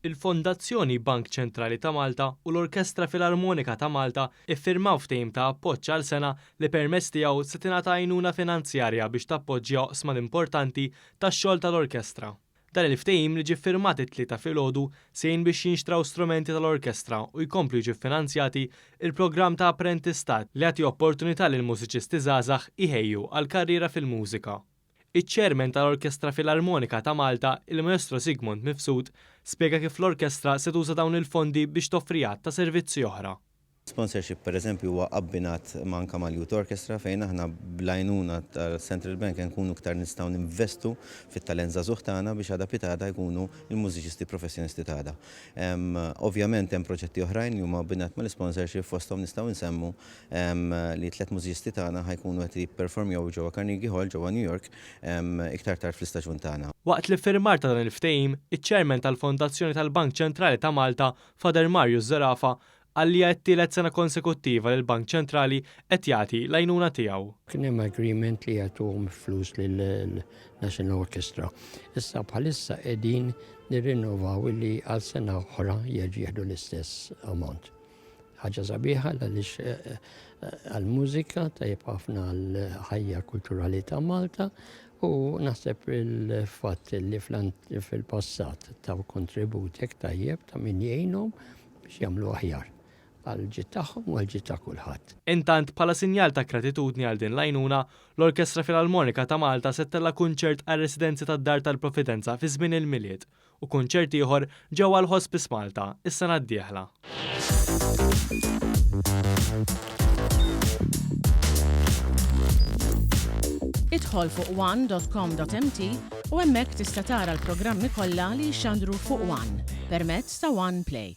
Il-Fondazzjoni Bank Ċentrali ta' Malta u l-Orkestra Filarmonika ta' Malta iffirmaw ftehim ta' appoġġ għal sena li permezz tiegħu se tingħata għajnuna finanzjarja biex tappoġġja oqsma importanti tax-xogħol tal-orkestra. Dan il-ftehim li ġie ffirmat it-Tlieta filgħodu se jgħin biex jinxtraw strumenti tal-orkestra u jkomplu jiġu ffinanzjati il-programm ta' apprentistat li jagħti opportunità lill-mużiċisti żgħażagħ iħejju għal karriera fil-mużika. Iċ-Chairman tal-Orkestra Filarmonika ta' Malta, il-Maestro Sigmund Mifsud, spjega kif l-orkestra se tuża dawn il-fondi biex toffri għadd ta' servizzi oħra. Sponsorship per eżempju huwa abbinat ma' anke mal-Youth Orchestra fejn aħna bl-għajnuna tal-Central Bank nkunu iktar nistgħu ninvestu fit-talent żagħżugħ tagħna biex għada pitgħada jkunu l-mużiċisti professjonisti t'għada. Ovvjament hemm proġetti oħrajn li huma abbinat mal-isponsorship fosthom nistgħu nsemmu li t-tlett mużiċisti tagħna ħa jkunu qed jipperformjaw ġewwa Carnegie Hall ġewwa New York iktar tard fl-istaġun tagħna. Waqt l-iffirmar ta' dan il-ftehim, iċ-Chairman tal-Fondazzjoni tal-Bank Ċentrali ta' Malta, Father Marius Zerafa, qal li hija t-tielet sena konsekuttiva li l-Bank Ċentrali qed jagħti l-għajnuna tiegħu. Kien hemm agreement li jagħtuhom flus lill-National Orchestra. Issa bħalissa qegħdin nirrinnovaw illi għal sena oħra jerġgħu jieħdu l-istess amount. Ħaġa sabiħa għaliex eh, eh, għall-mużika tajjeb ħafna għall-ħajja kulturali ta' Malta u naħseb il-fatt li fil-passat taw kontribut hekk tajjeb ta' min jgħinhom biex jagħmlu aħjar għal-ġid tagħhom u għal-ġid ta' kulħadd. Intant, bħala sinjal ta' gratitudni għal din l-għajnuna, l-Orkestra Filarmonika ta' Malta se ttella' kunċert għar-residenzi tad-Dar tal-Providenza fi żmien il-Milied u kunċert ieħor ġewwa l-Hospice Malta s-sena d-dieħla. Idħol fuq one.com.mt u hemmhekk tista' tara l-programmi kollha li jixxandru fuq One permezz ta' One Play.